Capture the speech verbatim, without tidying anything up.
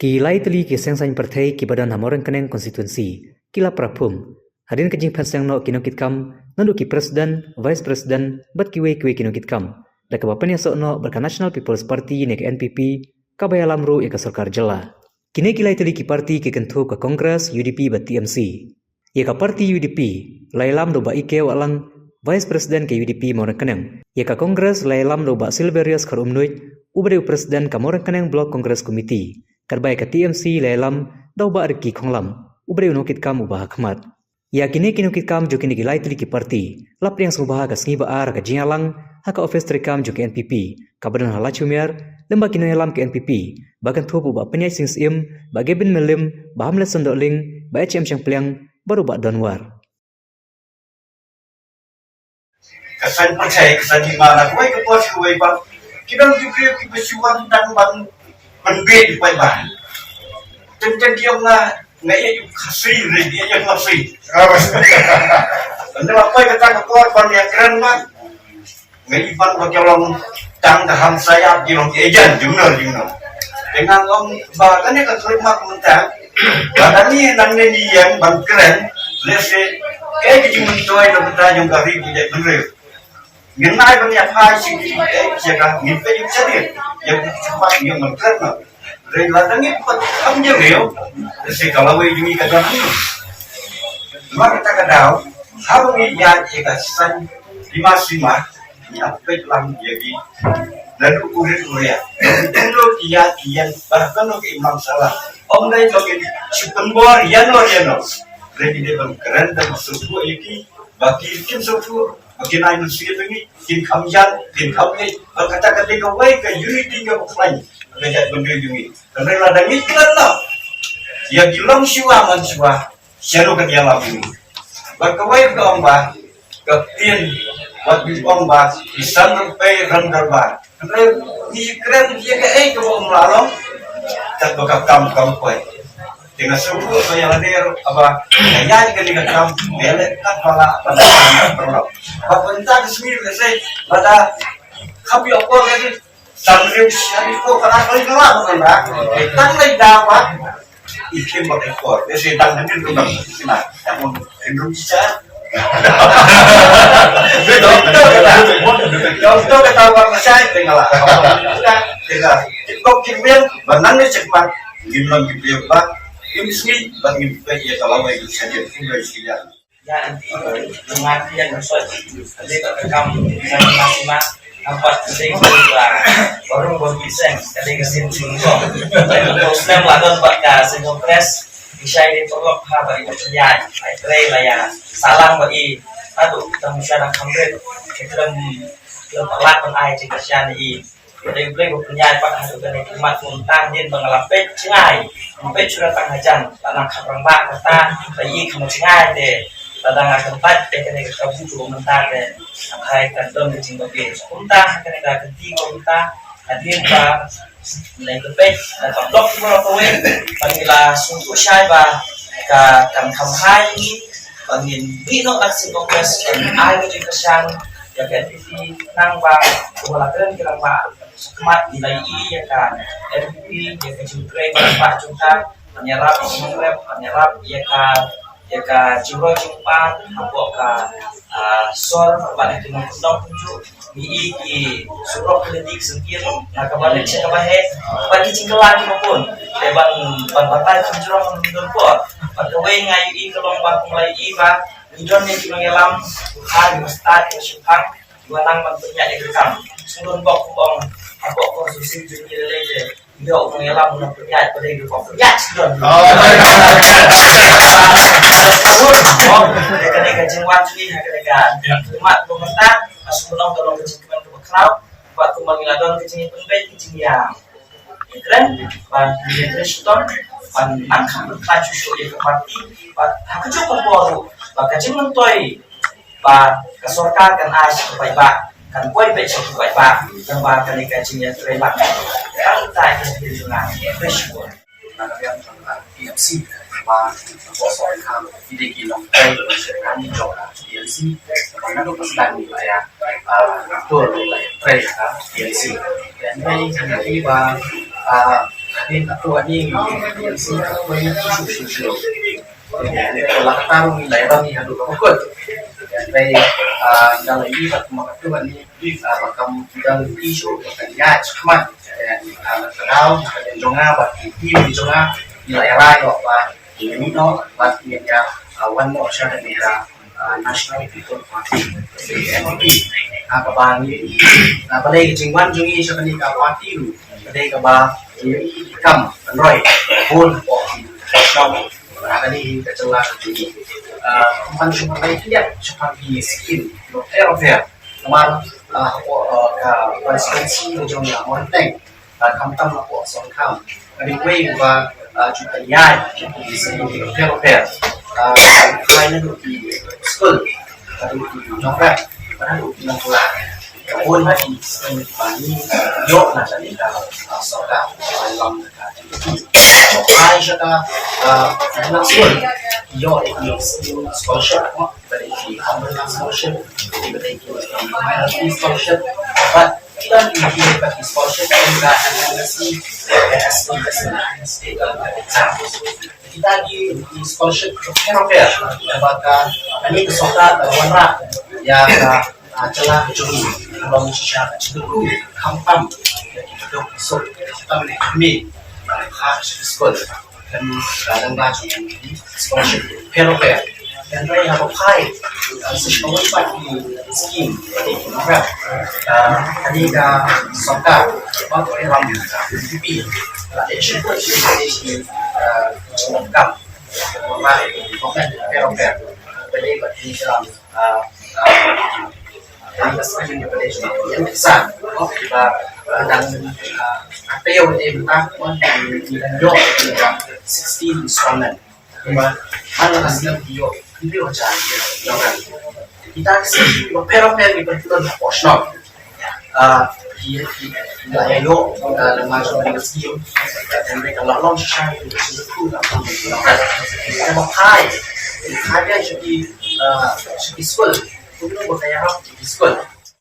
Ki lai tylli ki seng saiñ pyrthei kiba don ha Mawryngkneng constituency ki la pra phum hadien ka jingphet seng noh ki nongkitkam naduh ki president, vice president bad kiwei kiwei ki nongkitkam, da kaba pynïasoh noh bad ka National People's Party ne ka N P P kaba ïalam ruh ïa ka sorkar jylla. Kine ki lai tylli ki party ki kynthup ka Congress, U D P bad T M C. Ïa ka party U D P la ïalam da u Bah E K Wahlang, Vice President ka U D P Mawryngkneng. Ïa ka Congress la ïalam da u Bah Silverius Kharumnuid, uba dei u President ka Mawryngkneng Block Congress Committee. Katba ïa ka T M C la ïalam da u Bah Ricky Khonglam, uba dei u nongkitkam uba ha khmat. Ïa kine ki nongkitkam jong kine ki lai tylli ki party la pdiang sngewbha ha ka sngi ba ar ha ka jingïalang ha ka ophis treikam jong ka N P P kaba don ha Laitumkhrah, lem bad ki nongïalam ka N P P ba kynthup u Bah Pynïaid Sing Syiem, Bah Gavin Mylliem, Bah Hamlet Shandohling, Bah H M Shangpliang bad u Bah Don War. Ka saiñ pyrthei, ka saiñ hima, na kawei ka por sha kawei pat ki don ki briew kiba shu wan tang ban pynbeit ïa u paidbah. Teng teng ki ong nga, nga ïeit ïa u Khasi, nga ïeit ïa u Khasi. Ynda la poi kata ka por ban ïakren ma nga, i ban ba ki long tang ka hamsaïap, ki long ki agent jong no jong no. Te nga ong ba kane ka khlem mak mynta, ba kane nangne ngi ïeng ban kren, lehse kaei ka jingmyntoi na ka bynta jong ka ri ka jaitbynriew. Ngin nai ban ïa phai sha ki, eh, sha ka, ngin peit ïa u shadien, ïa u shadien, ïa u ban kren noh. Hynrei lada ngi pat kham ïa riewspah, lehse ka lawei jong ngi ka don hangne. Namar kata ka daw, haba ngi ïaid ïa ka saiñ hima sima, ngi ïa peit lang ïa ki naduh u rit u riat. Kumno ki ïaid ki ïeng, bad kumno ki imlang sahlang. Ym dei ba kin shu pynbor ïano ïano. Hynrei ki dei ban kren ban sngewthuh ïa ki, ba ki kin sngewthuh, ba kin ai mynsiem ïa ngi, kin kham ïaid, kin kham ïaid. Bad kata ka dei kawei ka unity kaba khlaiñ ha ka jaitbynriew jong ngi. Hynrei lada ngi klet noh ïa ki longshuwa manshuwa, shano kan ïalam ïa ngi? Bad kawei ka ong ba ka ktien, wat ngi ong ba ki san rympei rem dorbar. Hynrei ngi kren ïa kaei kaba ym lah long, katba ka kam kam poi. Te nga sngewthuh ba ïa lade ruh haba nga ïaid kane ka kam, nga ïaleh katba lah, katba lah, katba lah. Bad mynta ka sngi lehse lada kham ïoh por lehse san riew shiphew ko ka rak leit na lad mynta. Tang leit da ba i kim ba ka por. Lehse tang hadien ruh bang sima. Tang mun hadien ruh bisa. Doktor kata, doktor kata ba ka shai te nga lah. Te nga lah. Kok kim bien, ba nang ne check ba. Ngim long kim bien ba. Kim sngi, ba ngim peit ïa ka lawei ka shadien, kim long shadien. Ïa anti, ngan ïa ngan soi. Ka dei ka kam, ngan mas ma. Nampak sing ba baru baru sing, ka dei ka sing sing ko. Ko snem la don bad ka sing ko press. Isai dei perlok ha ba i pynïaid. Ai trei la ïa. Salang ba i. Aduh, tang sha dang kamrit. Ka klem, klem perlak ban ai jingkyrshan i. Ka dei U Blei ba pynïaid pat haduh kane ka khmat, kumta hadien ba nga la peit jngai, nga peit shuh tang hajan, la nang kham rangbah kata, la ïohi kham jngai te, lada nga kyntait te kane ka kabu tu mynta te, nga hai kan don ka jingbabe. Kumta ha kane ka kynti kumta, hadien ba nga la peit, nga ka blok ki blok kawei, ba ngi la sngewthuh shai ba ka kan kham hai ngi, ba ngin mih noh na ka seng Congress, ba ngin ai ka jingkyrshan ïa ka N P P, nang ba kumba la kren ki rangbah. Sha khmat ngi la ïohi ïa ka N P P, ïa ka jingtrei ba rangbah jong ka, ban ïarap ïa ka nongrep, ban ïarap ïa ka, ïa ka jingroi jingpang hapoh ka, ah, sor bad ïa ki nongkyndong kumjuh. Ngi ïohi ki surok ki lynti ki syngkien na kaba rit sha kaba heh, bad ki jingkylla kiba bun. Te ban, ban batai ki jingkyrkhu ki don por. Bad kawei nga ïohi ka long ba kum la ïohi ba ngi don ïa ki nongïalam, ha ki ba stad, ki ba shemphang, ki ba nang ban pynïaid ïa ka kam. Sngewdon bok kum ong hapoh constituency jong ngi lei lei te. Ïoh nongïalam nongpynïaid, ba dei ruh nongpynïaid sngewdon. Oh. Ka dei ka jingwan jong ngi ha ka dei ka khmat ba mynta, nga sngewbha ka long ka jingkmen kaba khraw, bad kumba ngi la don ka jingpynbeit ka jingïa. Ngi kren ba ngi kren shitom, ba nang kham pynkhraw shuh shuh ïa ka party, bad ha kajuh ka por ruh ba ka jingmyntoi ba ka sorkar kan ai sha ki paidbah, kan poi beit sha ki paidbah, tang ba kane ka jingïatreilang. Tang tai ka jingïatreilang. Khublei shibun. Na ka liang jong ka T M C, ba ka sorkar ki dei ki long kai ba shirkan jong ka T M C, ba naduh ba sdang ba ïa, ah, atur ba ïa trei ka T M C. Hynrei ngi ïohi ba, ah, Nin atu ani ngi si atu ani shu shu shu. Nin la kata ruh ngi la ïa ni haduh ka kut. Nin ah, da la ïa kat ma katu ani ah, ba kam da la ïa shu ba kan ïa shu khmat. Nin ah, la ka daw na ka jan jong nga ba ki team jong nga ngi la ïa rai ba ngi ni no ba ngi ïa ah, wan no sha ka ni ka ah, National People Party, N P P. Ah, kaba ngi, ah, ba dei ka jingwan jong ngi sha kane ka party ruh, ba dei kaba ngi ïohi kam pynroi bun hapoh ki shnong, ah, kane hi ka jylla ka jong ngi. Ah, ban shu pynroi khyndiat shaphang ki skim bapher bapher. Namar, ah, hapoh, ah, ka constituency ka jong ngi Mawryngkneng, ah, khamtam hapoh Songkham. Ka dei kawei kaba, ah, ju pynïaid ki skim bapher bapher. Ah, ka dei naduh ki skul, ka dei ki nongrep, ka dei ki nongkylla. Ka bun na ki skim ba ngi ïoh na ka liang ka, ah, sorkar, ah, long ka. Ai sha ka, ah, na skul, ïoh ki skim scholarship, ka dei ki umbrella scholarship, ka dei ki minority scholarship, but kita ki, ki, ki scholarship ka M N S E, ka S P S C, ka exam. Kita ki, ki scholarship ka fair, ka ba ka ani ka sorkar ka wanrah ïa ka, ah, jylla ka jong ngi. Ka long shisha ka jingkyrkhu khamtam ïa ki baduk suk, khamtam ïa ki kmie ba ha ki skul. Kan, ah, dang ba jong ki scholarship fair fair. Kan rai ha ba phai, ah, sa shisha wan pat ki skim ba dei ki nongrep. Ah, kane ka sorkar ba ko ïalam ka N P P la dei shu ko shu dei ki, ah, kam ba ko kan fair fair. Ba dei ba ki ïalam, ah, ah, Yang ka skim ba dei shu ïa ki san. Ba, ah, dang, ah, ka taïew dei mynta wan dang ïoh sixteen installment. Ba man la ka skim ïoh hynriew hajar ïa ka. Kita ki skim bapher bapher ki pyntlun hapoh shnong. Ah, ki, ki, ki la ïoh, ah, lem bad ka skim. Ka la long shisha ki skim. Ka ba phai, phai biang sha ki, ah, sha ki skul. Kumno ba ka ïarap sha ki skul.